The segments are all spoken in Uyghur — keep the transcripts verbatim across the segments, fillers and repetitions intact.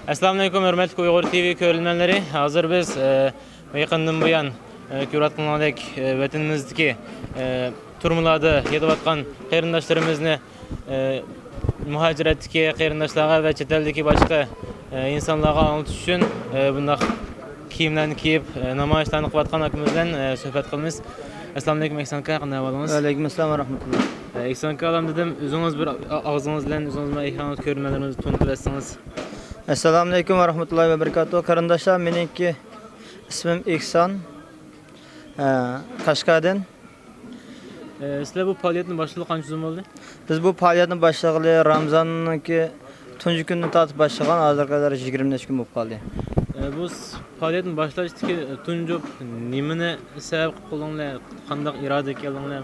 ئەسسالامۇئەلەيكۇم، ھۆرمەتلىك ئۇيغۇر تىۋى كۆرۈرمەنلىرى. ھازىر بىز، ئە، يېقىندىن بۇيان، ئە، كۆرۈۋاتقىنىڭدەك، ئە، ۋەتىنىمىزدىكى، ئە، تۈرمىلەردە ياتىۋاتقان قېرىنداشلىرىمىزنى، ئە، مۇھاجىرەتتىكى قېرىنداشلارغا ۋە چەت ئەلدىكى باشقا، ئە، ئىنسانلارغا ئاڭلىتىش ئۈچۈن، ئە، بۇنداق كىيىملەرنى كىيىپ، ئە، نامايىشلارنى قىلىۋاتقان ئاكىمىز بىلەن، ئە، سۆھبەت قىلىمىز. ئەسسالامۇئەلەيكۇم، ئېھسان ئاكا، قانداق ئەھۋالىڭىز؟ ۋەئەلەيكۇم ئەسسالام ۋە رەھمەتۇللا. ئە، ئېھسان ئاكا، ئالام دېدىم، ئۆزىڭىز بىر ئا-، ئاغزىڭىز بىلەن ئۆزىڭىز بىلەن ئېكرانغا كۆرۈرمەنلىرىمىزنى تونۇتۇپ ئۆتسىڭىز. ئەسسالامۇئەلەيكۇم ۋە رەھمەتۇللاھى ۋە بەرىكاتۇھۇ. قېرىنداشلار، مېنىڭكى ئىسمىم ئېھسان. ئە، قەشقەردىن. ئە، سىلەر بۇ پائالىيەتنى باشلىغىلى قانچە ئۇزۇن بولدى؟ بىز بۇ پائالىيەتنى باشلىغىلى رامىزاننىڭكى تۇنجى كۈنىدىن تارتىپ باشلىغان، ھازىرغا قەدەر يىگىرمە نەچچە كۈن بولۇپ قالدى. ئە، بۇ س-، پائالىيەتنى باشلاشتىكى، ئە، تۇنجى نېمىنى سەۋەب قىلىپ قىلدىڭلار؟ قانداق ئىرادە كەلدىڭلار؟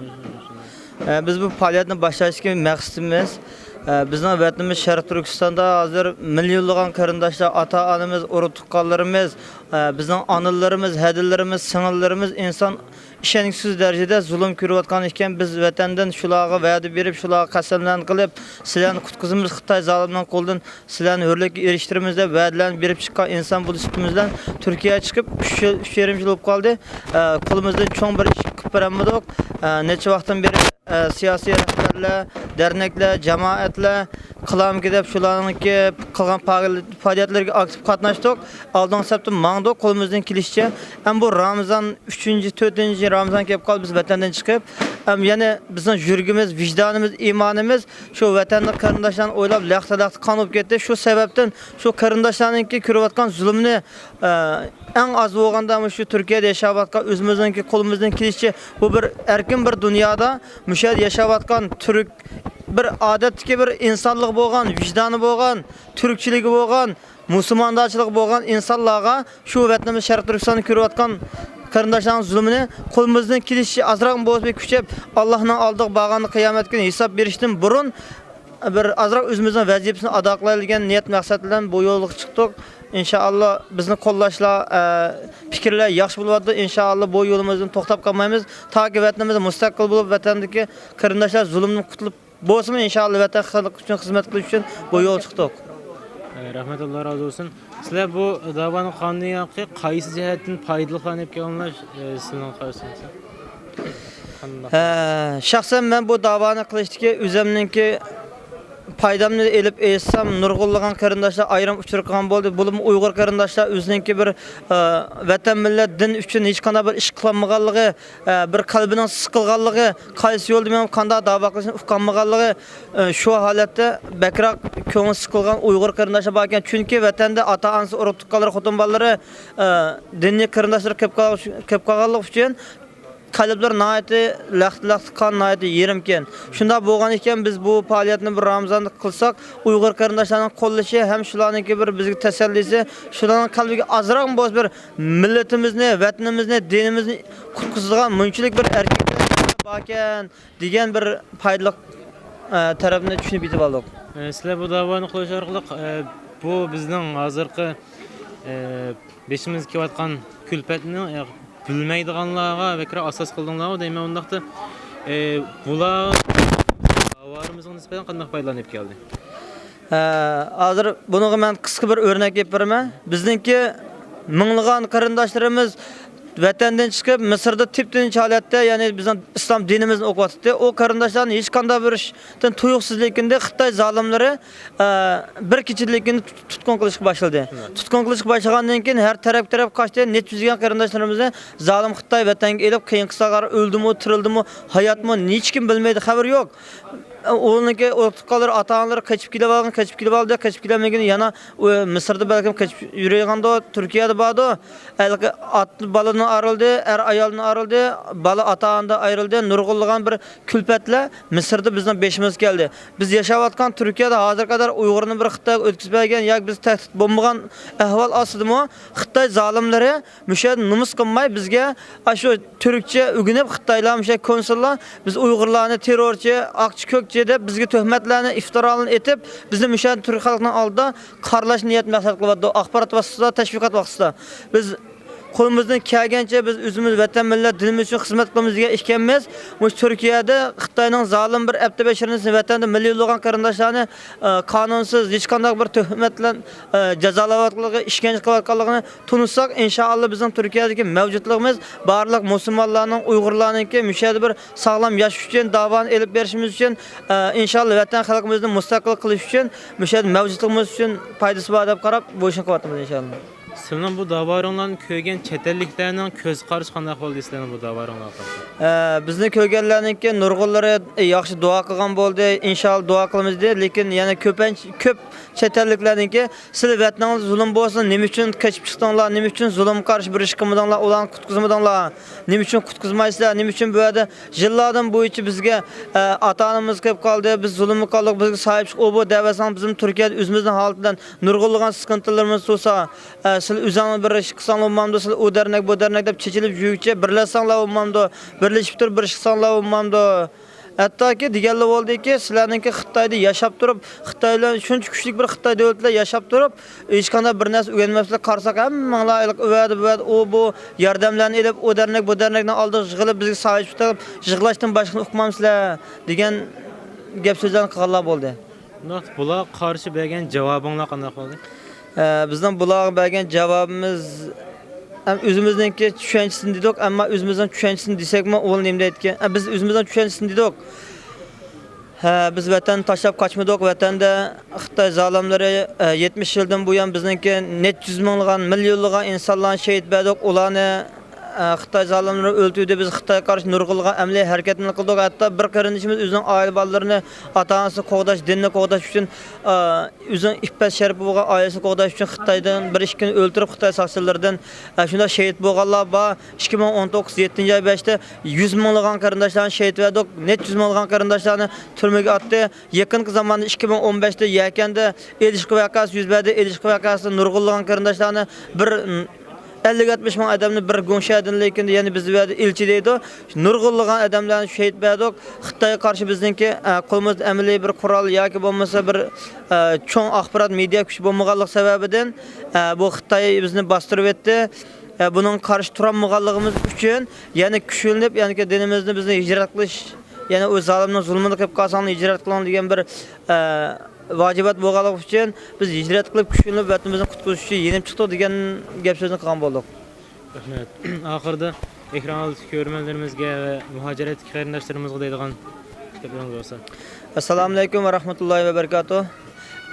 ئە، بىز بۇ پائالىيەتنى باشلاشتىكى مەقسىتىمىز، ئە، بىزنىڭ ۋەتىنىمىز شەرقىي تۈركىستاندا ھازىر مىليونلىغان قېرىنداشلار، ئاتا-ئانىمىز، ئۇرۇق-تۇغقانلىرىمىز، ئە، بىزنىڭ ئانىلىرىمىز، ھەدىلىرىمىز، سىڭىللىرىمىز ئىنسان ئىشەنگۈسىز دەرىجىدە زۇلۇم كۆرۈۋاتقان ئىكەن. بىز ۋەتەندىن شۇلارغا ۋەدە بېرىپ، شۇلارغا قەسەملەرنى قىلىپ، سىلەرنى قۇتقۇزىمىز خىتاي زالىمنىڭ قولىدىن، سىلەرنى ھۆرلۈككە ئېرىشتۈرىمىز دەپ ۋەدىلەرنى بېرىپ چىققان ئىنسان بولۇش سۈپىتىمىز بىلەن تۈركىيەگە چىقىپ ئۈچ يىل، ئۈچ يېرىم يىل بولۇپ قالدى. ئە، قولىمىزدىن چوڭ بىر ئىش قىلىپ بېرەلمىدۇق. ئە، نەچچە ۋاقىتتىن بېرى، ئە، سىياسىي رەھبەرلەر، دەرنەكلەر، جامائەتلەر، قىلارمىكىن دەپ شۇلارنىڭكى قىلغان پائال-، پائالىيەتلىرىگە ئاكتىپ قاتناشتۇق. ئالدىنقى سەپتە ماڭدۇق، قولىمىزدىن كېلىشىچە. ئەمما بۇ رامىزان، ئۈچىنچى، تۆتىنچى رامىزان كېلىپ قالدى، بىز ۋەتەندىن چىقىپ. ئەمما يەنە بىزنىڭ يۈرىكىمىز، ۋىجدانىمىز، ئىمانىمىز شۇ ۋەتەندىكى قېرىنداشلارنى ئويلاپ لەختە-لەختە قان بولۇپ كەتتى. شۇ سەۋەبتىن شۇ قېرىنداشلارنىڭكى كۆرۈۋاتقان زۇلۇمىنى، ئە، ئەڭ ئاز بولغاندا مۇشۇ تۈركىيەدە ياشاۋاتقان، ئۆزىمىزنىڭكى قولىمىزدىن كېلىشىچە بۇ بىر ئەركىن بىر دۇنيادا مۇشۇ يەردە ياشاۋاتقان تۈرك، بىر ئادەتتىكى بىر ئىنسانلىقى بولغان، ۋىجدانى بولغان، تۈركچىلىكى بولغان، مۇسۇلماندارچىلىقى بولغان ئىنسانلارغا شۇ ۋەتىنىمىز شەرقىي تۈركىستاندا كۆرۈۋاتقان قېرىنداشلارنىڭ زۇلۇمىنى قولىمىزدىن كېلىشىچە ئازراقمۇ بولسا بىر كۈچەپ، ئاللاھنىڭ ئالدىغا بارغاندا قىيامەت كۈنى ھېساب بېرىشتىن بۇرۇن بىر ئازراق ئۆزىمىزنىڭ ۋەزىپىسىنى ئادا قىلايلى دېگەن نىيەت مەقسەت بىلەن بۇ يولغا چىقتۇق. ئىنشائاللا، بىزنى قوللاشلار، ئە، پىكىرلەر ياخشى بولۇۋاتىدۇ. ئىنشائاللا، بۇ يولىمىزدىن توختاپ قالمايمىز. تاكى ۋەتىنىمىز مۇستەقىل بولۇپ، ۋەتەندىكى قېرىنداشلار زۇلۇمدىن قۇتۇلۇپ بولسىمۇ، ئىنشائاللا، ۋەتەن خەلق ئۈچۈن خىزمەت قىلىش ئۈچۈن بۇ يولغا چىقتۇق. ئە، رەھمەت، ئاللا رازى بولسۇن. سىلەر بۇ داۋانىڭ قاندىن قايسى جەھەتتىن پايدىلىقلارنى ئېلىپ كەلگەنلەر، ئە، سىلەرنىڭ قارىشىڭىزچە؟ قانداق؟ ئە، شەخسەن مەن بۇ داۋانى قىلىشتىكى ئۆزۈمنىڭكى پايدامنى ئېلىپ ئېيتسام، نۇرغۇنلىغان قېرىنداشلار ئايرىم ئۇچۇر قىلغان بولدى. بولۇپمۇ ئۇيغۇر قېرىنداشلار ئۆزىنىڭكى بىر، ئە، ۋەتەن، مىللەت، دىن ئۈچۈن ھېچقانداق بىر ئىش قىلالمىغانلىقى، ئە، بىر قەلبىنىڭ سىقىلغانلىقى، قايسى يولدا مېڭىپ قانداق داۋا قىلىشنى ئۇقالمىغانلىقى، ئە، شۇ ھالەتتە بەكرەك كۆڭلى سىقىلغان ئۇيغۇر قېرىنداشلار بار ئىكەن. چۈنكى ۋەتەندە ئاتا-ئانىسى، ئۇرۇق-تۇغقانلىرى، خوتۇن بالىلىرى، ئە، دىنىي قېرىنداشلىرى كېلىپ قالغان-، كېلىپ قالغانلىقى ئۈچۈن قەلبلىرى ناھايىتى لەختە-لەختە قان، ناھايىتى يېرىمكەن. شۇنداق بولغان ئىكەن، بىز بۇ پائالىيەتنى بىر رامىزاندا قىلساق، ئۇيغۇر قېرىنداشلارنىڭ قوللىشى ھەم شۇلارنىڭكى بىر بىزگە تەسەللىسى، شۇلارنىڭ قەلبىگە ئازراقمۇ بولسا بىر مىللىتىمىزنى، ۋەتىنىمىزنى، دىنىمىزنى قۇتقۇزىدىغان مۇنچىلىك بىر ئەركىن باركەن دېگەن بىر پايدىلىق، ئە، تەرەپنى چۈشىنىپ يېتىپ ئالدۇق. ئە، سىلەر بۇ داۋانى قىلىش ئارقىلىق، ئە، بۇ بىزنىڭ ھازىرقى، ئە، بېشىمىزغا كېلىۋاتقان كۈلپەتنى، ئە، بىلمەيدىغانلارغا بەكرەك ئاساس قىلدىڭلارغۇ دەيمەن. ئۇنداقتا، ئە، بۇلار داۋامىزغا نىسبەتەن قانداق پايدىلارنى ئېلىپ كەلدى؟ ھە، ھازىر بۇنىڭغا مەن قىسقا بىر ئۆرنەك ئېلىپ بېرىمەن. بىزنىڭكى مىڭلىغان قېرىنداشلىرىمىز ۋەتەندىن چىقىپ، مىسىردا تىپتىنچ ھالەتتە، يەنى بىزنىڭ ئىسلام دىنىمىزنى ئوقۇۋاتاتتى. ئۇ قېرىنداشلارنى ھېچقانداق بىر ئىشتىن تۇيۇقسىزلىكىندە خىتاي زالىملىرى، ئە، بىر كېچىلىكىندە تۇت-، تۇتقۇن قىلىشقا باشلىدى. تۇتقۇن قىلىشقا باشلىغاندىن كېيىن ھەر تەرەپ-تەرەپ قاچتى. نەچچە يۈزلىگەن قېرىنداشلىرىمىزنى زالىم خىتاي ۋەتەنگە ئېلىپ، قىيىن قىستاقلارغا ئۆلدىمۇ، تىرىلدىمۇ، ھاياتمۇ، ھېچكىم بىلمەيدۇ، خەۋىرى يوق. ئۇنىڭكى ئۇرۇق-تۇغقانلىرى، ئاتا-ئانىلىرى قېچىپ كېلىۋالغان، قېچىپ كېلىۋالدى، قېچىپ كېلەلمىگىنى يەنە ئۇ مىسىردا بەلكىم قېچىپ يۈرىدىغاندۇ، تۈركىيەدە باردۇ. ھېلىقى ئات بالىدىن ئايرىلدى، ئەر ئايالدىن ئايرىلدى، بالا ئاتا-ئانىدىن ئايرىلدى. نۇرغۇنلىغان بىر كۈلپەتلەر مىسىردا بىزنىڭ بېشىمىزغا كەلدى. بىز ياشاۋاتقان تۈركىيەدە ھازىرغا قەدەر ئۇيغۇرنى بىر خىتايغا ئۆتكۈزۈپ بەرگەن ياكى بىز تەھدىت بولمىغان ئەھۋال ئاستىدىمۇ خىتاي زالىملىرى مۇشۇ يەردە نومۇس قىلماي بىزگە ئاشۇ تۈركچە ئۆگىنىپ، خىتايلار مۇشۇ كونسۇللار بىز ئۇيغۇرلارنى تېررورچى، ئاقچى، كۆكچى دەپ بىزگە تۆھمەتلەرنى، ئىفتىرالارنى ئېتىپ، بىزنى مۇشۇ يەردە تۈرك خەلقىنىڭ ئالدىدا قارىلاش نىيەت مەقسەت قىلىۋاتىدۇ. ئاخبارات ۋاسىتىسىدا، تەشۋىقات ۋاسىتىسىدا. بىز قولىمىزدىن كەلگەنچە بىز ئۆزىمىز ۋەتەن، مىللەت، دىنىمىز ئۈچۈن خىزمەت قىلىمىز دېگەن ئىكەنمىز. مۇشۇ تۈركىيەدە خىتاينىڭ زالىم بىر ئەپتى بەشىرىنى ۋەتەندە مىليونلىغان قېرىنداشلارنى، ئە، قانۇنسىز، ھېچقانداق بىر تۆھمەت بىلەن، ئە، جازالاۋاتقانلىقى، ئىشكەنجە قىلىۋاتقانلىقىنى تونۇساق، ئىنشائاللا بىزنىڭ تۈركىيەدىكى مەۋجۇتلۇقىمىز بارلىق مۇسۇلمانلارنىڭ، ئۇيغۇرلارنىڭكى مۇشۇ يەردە بىر ساغلام ياشاش ئۈچۈن، داۋانى ئېلىپ بېرىشىمىز ئۈچۈن، ئە، ئىنشائاللا ۋەتەن خەلقىمىزنى مۇستەقىل قىلىش ئۈچۈن مۇشۇ يەردە مەۋجۇتلۇقىمىز ئۈچۈن پايدىسى بار دەپ قاراپ، بۇ ئىشنى قىلىۋاتىمىز ئىنشائاللا. سىلىنىڭ بۇ داۋالىرىڭلارنى كۆرگەن چەت ئەللىكلەرنىڭ كۆز قارىشى قانداق بولدى سىلەرنىڭ بۇ داۋالىرىڭلارغا قارىتا؟ ئە، بىزنى كۆرگەنلەرنىڭكى نۇرغۇنلىرى، «ئە، ياخشى دۇئا قىلغان بولدى، ئىنشائاللا دۇئا قىلىمىز» دېدى. لېكىن يەنە كۆپەنچە، كۆپ چەت ئەللىكلەرنىڭكى، «سىلەر ۋەتىنىڭىزدە زۇلۇم بولسا، نېمە ئۈچۈن قېچىپ چىقتىڭلار؟ نېمە ئۈچۈن زۇلۇمغا قارشى بىر ئىش قىلمىدىڭلار؟ ئۇلارنى قۇتقۇزمىدىڭلار؟ نېمە ئۈچۈن قۇتقۇزمايسىلەر؟ نېمە ئۈچۈن بۇ يەردە يىللاردىن بويىچە بىزگە، ئە، ئاتا-ئانىمىز قېلىپ قالدى، بىز زۇلۇمغا قالدۇق، بىزگە ساھىب چىق، ئۇ بۇ» دەۋەرسەڭ، بىزمۇ تۈركىيەدە ئۆزىمىزنىڭ ھالىتىدىن نۇرغۇنلىغان سىكىنتىلىرىمىز تۇرسا، ئە، سىلەر ئۆزۈڭلار بىر ئىش قىلساڭلار بولمامدۇ، سىلەر ئۇ دەرنەك، بۇ دەرنەك دەپ چېچىلىپ يۈرگۈچە بىرلەشسەڭلار بولمامدۇ، بىرلىشىپ تۇرۇپ بىر ئىش قىلساڭلار بولمامدۇ؟ ھەتتاكى دېگەنلەر بولدىكى، سىلەرنىڭكى خىتايدا ياشاپ تۇرۇپ، خىتاي بىلەن شۇنچە كۈچلۈك بىر خىتاي دۆلىتى بىلەن ياشاپ تۇرۇپ، ھېچقانداق بىر نەرسە ئۆگەنمەپسىلەر، قارىساق ھەممىڭلار ھېلىقى ئۇ يەردە، بۇ يەردە ئۇ بۇ ياردەملەرنى ئېلىپ، ئۇ دەرنەك، بۇ دەرنەكنىڭ ئالدىغا يىغىلىپ، بىزگە ساھىب چىقىپ يىغلاشتىن باشقىنى ئۇقمامسىلەر دېگەن گەپ سۆزلەرنى قىلغانلار بولدى. بۇنداق بۇلارغا قارشى بەرگەن جاۋابىڭلار قانداق بولدى؟ ئە، بىزنىڭ بۇلارغا بەرگەن جاۋابىمىز، ھەم ئۆزىمىزنىڭكى چۈشەنچىسىنى دېدۇق، ئەمما ئۆزىمىزنىڭ چۈشەنچىسىنى دېسەكمۇ، ئۇ نېمە دەيدىكەن؟ ئە، بىز ئۆزىمىزنىڭ چۈشەنچىسىنى دېدۇق. ھە، بىز ۋەتەننى تاشلاپ قاچمىدۇق، ۋەتەندە خىتاي زالىملىرى، ئە، يەتمىش يىلدىن بۇيان بىزنىڭكى نەچچە يۈز مىڭلىغان، مىليونلىغان ئىنسانلارنى شېھىت بەردۇق، ئۇلارنى ئە، خىتاي زالىملىرى ئۆلتۈردى، بىز خىتايغا قارشى نۇرغۇنلىغان ئەمەلىي ھەرىكەتنى قىلدۇق. ھەتتا بىر قېرىندىشىمىز ئۆزىنىڭ ئائىلە بالىلىرىنى، ئاتا-ئانىسىنى قوغداش، دىننى قوغداش ئۈچۈن، ئە، ئۆزىنىڭ ئىپپەت شەرىپى بولغان ئائىلىسىنى قوغداش ئۈچۈن خىتايدىن بىر ئىككى كۈن ئۆلتۈرۈپ، خىتاي ساقچىلىرىدىن، ئە، شۇنداق شېھىت بولغانلار بار. ئىككى مىڭ ئون توققۇز يەتتىنچى ئاي بەشتە يۈز مىڭلىغان قېرىنداشلارنى شېھىت بەردۇق، نەچچە يۈز مىڭلىغان قېرىنداشلارنى تۈرمىگە ئاتتى. يېقىنقى زاماندا ئىككى مىڭ ئون بەشتە يەكەندە ئېلىشقا ۋەقەسى يۈز بەردى. ئېلىشقا ۋەقەسىدە نۇرغۇنلىغان قېرىنداشلارنى بىر، ئەللىك يەتمىش مىڭ ئادەمنى بىر گۇڭشەدىن، لېكىن يەنە بىز بۇ يەردە ئىلچى دەيدۇ. نۇرغۇنلىغان ئادەملەرنى شېھىت بەردۇق. خىتايغا قارشى بىزنىڭكى، ئە، قولىمىزدا ئەمەلىي بىر قورال ياكى بولمىسا بىر، ئە، چوڭ ئاخبارات مېدىيا كۈچى بولمىغانلىق سەۋەبىدىن، ئە، بۇ خىتاي بىزنى باستۇرۇۋەتتى. ئە، بۇنىڭغا قارشى تۇرالمىغانلىقىمىز ئۈچۈن يەنە كۈچلىنىپ، يەنىكى دىنىمىزنى بىزنى ھىجرەت قىلىش، يەنە ئۇ زالىمنىڭ زۇلمىدا قېلىپ قالساڭلار ھىجرەت قىلىڭ دېگەن بىر، ئە، ۋاجىبات بولغانلىقى ئۈچۈن بىز ھىجرەت قىلىپ، كۈچلىنىپ، ۋەتىنىمىزنى قۇتقۇزۇش ئۈچۈن يېنىپ چىقتۇق دېگەن گەپ سۆزنى قىلغان بولدۇق. رەھمەت. ئاخىرىدا ئېكران ئالدىدىكى كۆرۈرمەنلىرىمىزگە ۋە مۇھاجىرەتتىكى قېرىنداشلىرىمىزغا دەيدىغان گەپلىرىڭىز بولسا. ئەسسالامۇئەلەيكۇم ۋە رەھمەتۇللاھى ۋە بەرىكاتۇھ.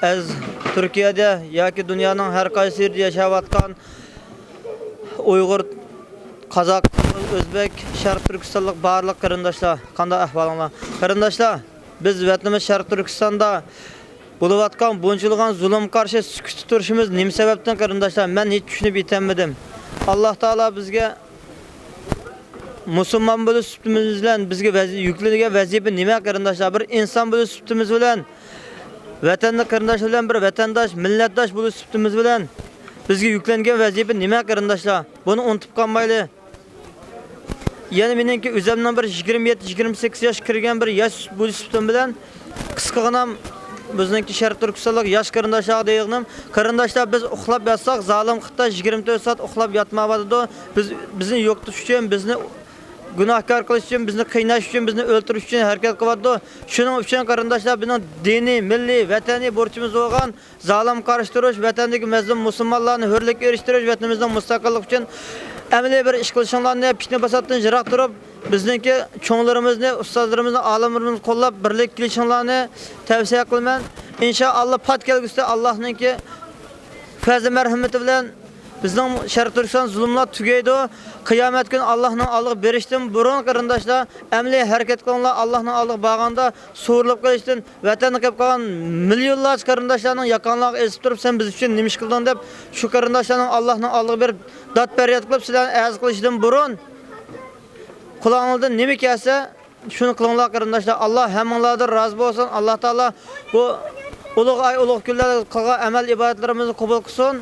ئەز تۈركىيەدە ياكى دۇنيانىڭ ھەر قايسى يېرىدە ياشاۋاتقان ئۇيغۇر، قازاق، قىرغىز، ئۆزبەك، شەرقىي تۈركىستانلىق بارلىق قېرىنداشلار، قانداق ئەھۋالىڭلار؟ قېرىنداشلار، بىز ۋەتىنىمىز شەرقىي تۈركىستاندا بولۇۋاتقان بۇنچىلىغان زۇلۇمغا قارشى سۈكۈتتە تۇرۇشىمىز نېمە سەۋەبتىن، قېرىنداشلار؟ مەن ھېچ چۈشىنىپ يېتەلمىدىم. ئاللا تائالا بىزگە مۇسۇلمان بولۇش سۈپىتىمىز بىلەن، بىزگە ۋەزى-، يۈكلىنىدىگەن ۋەزىپە نېمە، قېرىنداشلار؟ بىر ئىنسان بولۇش سۈپىتىمىز بىلەن، ۋەتەندە قېرىنداش بىلەن بىر ۋەتەنداش، مىللەتداش بولۇش سۈپىتىمىز بىلەن بىزگە يۈكلەنگەن ۋەزىپە نېمە، قېرىنداشلار؟ بۇنى ئۇنتۇپ قالمايلى. يەنە مېنىڭكى ئۆزۈمنىڭ بىر يىگىرمە يەتتە، يىگىرمە سەككىز ياش كىرگەن بىر ياش بولۇش سۈپىتىم بىلەن، قىسقىغىنە بىزنىڭكى شەرقىي تۈركىستانلىق ياش قېرىنداشلارغا دەيدىغىنىم، قېرىنداشلار، بىز ئۇخلاپ ياتساق، زالىم خىتاي يىگىرمە تۆت سائەت ئۇخلاپ ياتمايۋاتىدۇ. بىز، بىزنى يوقىتىش ئۈچۈن، بىزنى گۇناھكار قىلىش ئۈچۈن، بىزنى قىيناش ئۈچۈن، بىزنى ئۆلتۈرۈش ئۈچۈن ھەرىكەت قىلىۋاتىدۇ. شۇنىڭ ئۈچۈن، قېرىنداشلار، بىزنىڭ دىنىي، مىللىي، ۋەتەنىي بۇرچىمىز بولغان زالىمغا قارشى تۇرۇش، ۋەتەندىكى مەزلۇم مۇسۇلمانلارنى ھۆرلۈككە ئېرىشتۈرۈش، ۋەتىنىمىزنىڭ مۇستەقىللىقى ئۈچۈن ئەمەلىي بىر ئىش قىلىشىڭلارنى، پىتنە-پاساتتىن يىراق تۇرۇپ، بىزنىڭكى چوڭلىرىمىزنى، ئۇستازلىرىمىزنى، ئالىملىرىمىزنى قوللاپ بىرلىككە كېلىشىڭلارنى تەۋسىيە قىلىمەن. ئىنشائاللا، پات كەلگۈسىدە ئاللانىڭكى پەزلى مەرھىمىتى بىلەن بىزنىڭ شەرقىي تۈركىستان زۇلۇملار تۈگەيدۇ. قىيامەت كۈنى ئاللانىڭ ئالدىغا بېرىشتىن بۇرۇن، قېرىنداشلار، ئەمەلىي ھەرىكەت قىلىڭلار. ئاللانىڭ ئالدىغا بارغاندا سورۇلۇپ قېلىشتىن، ۋەتەندە قېلىپ قالغان مىليونلارچە قېرىنداشلارنىڭ ياقاڭلارغا ئېزىپ تۇرۇپ، سەن بىز ئۈچۈن نېمە ئىش قىلدىڭ دەپ، شۇ قېرىنداشلارنىڭ ئاللانىڭ ئالدىغا بېرىپ داد پەرياد قىلىپ، سىلەرنى ئەزا قىلىشىدىن بۇرۇن، قۇلاقىڭلاردىن نېمە كەلسە، شۇنى قىلىڭلار، قېرىنداشلار. ئاللا ھەممىڭلاردىن رازى بولسۇن. ئاللا تائالا بۇ ئۇلۇغ ئاي، ئۇلۇغ كۈنلەردە قىلغان ئەمەل ئىبادەتلىرىمىزنى قوبۇل قىلسۇن.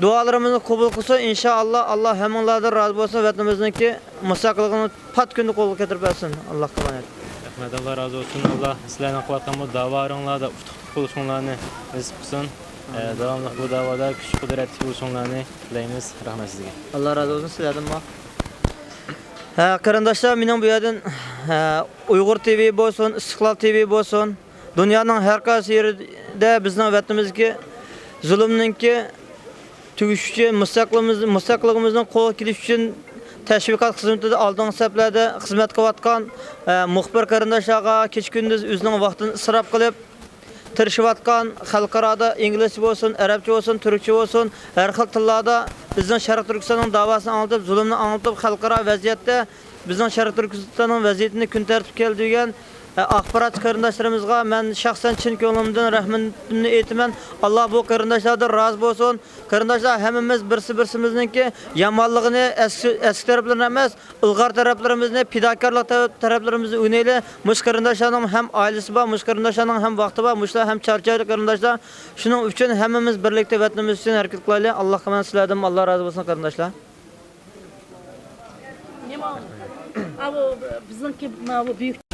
دۇئالىرىمىزنى قوبۇل قىلسۇن. ئىنشائاللا، ئاللا ھەممىڭلاردىن رازى بولسۇن. ۋەتىنىمىزنىڭكى مۇستەقىللىقىنى پات كۈندە قولغا كەلتۈرۈپ بەرسۇن. ئاللاھقا ئامانەت. رەھمەت، ئاللا رازى بولسۇن. ئاللا سىلەرنىڭ قىلىۋاتقان بۇ داۋالىرىڭلاردا ئۇتۇقلۇق بولۇشۇڭلارنى نېسىپ قىلسۇن. ئە، داۋاملىق بۇ داۋادا كۈچ قۇدرەتلىك بولۇشۇڭلارنى تىلەيمىز. رەھمەت سىزگە. ئاللا رازى بولسۇن سىلەردىنمۇ. ھە، قېرىنداشلار، مېنىڭ بۇ يەردىن، ھە، ئۇيغۇر تىۋى بولسۇن، ئىستىقلال تىۋى بولسۇن، دۇنيانىڭ ھەر قايسى يېرىدە بىزنىڭ ۋەتىنىمىزدىكى زۇلۇمنىڭكى تۈگىشى ئۈچۈن، مۇستەقلىقىمىز، مۇستەقلىقىمىزنىڭ قولغا كېلىشى ئۈچۈن تەشۋىقات خىزمىتىدە ئالدىنقى سەپلەردە خىزمەت قىلىۋاتقان، ھە، مۇخبىر قېرىنداشلارغا كېچە-كۈندۈز ئۆزىنىڭ ۋاقتىنى ئىسراپ قىلىپ، تىرىشىۋاتقان، خەلقئارادا ئىنگلىزچە بولسۇن، ئەرەبچە بولسۇن، تۈركچە بولسۇن، ھەر خىل تىللاردا بىزنىڭ شەرقىي تۈركىستاننىڭ داۋاسىنى ئاڭلىتىپ، زۇلۇمنى ئاڭلىتىپ، خەلقئارا ۋەزىيەتتە بىزنىڭ شەرقىي تۈركىستاننىڭ ۋەزىيىتىنى كۈن تەرتىپكە كەلتۈرگەن، ئە، ئاخباراتچى قېرىنداشلىرىمىزغا مەن شەخسەن چىن كۆڭلۈمدىن رەھمىتىمنى ئېيتىمەن. ئاللا بۇ قېرىنداشلاردىن رازى بولسۇن. قېرىنداشلار، ھەممىمىز بىرسى بىرسىمىزنىڭكى يامانلىقىنى، ئەسكى، ئەسكى تەرەپلىرىنى ئەمەس، ئىلغار تەرەپلىرىمىزنى، پىداكارلىق تەرەپ-، تەرەپلىرىمىزنى ئۆگىنەيلى. مۇشۇ قېرىنداشلارنىڭ ھەم ئائىلىسى بار، مۇشۇ قېرىنداشلارنىڭ ھەم ۋاقتى بار، مۇشۇلار ھەم چارچايدۇ قېرىنداشلار. شۇنىڭ ئۈچۈن ھەممىمىز بىرلىكتە ۋەتىنىمىز ئۈچۈن ھەرىكەت قىلايلى. ئاللاھقا مەن سىلەردىن ئاللا رازى بولسۇن قېرىنداشلار. نېمە؟ ئاۋۇ بىزنىڭكى، ماۋۇ بۈيۈك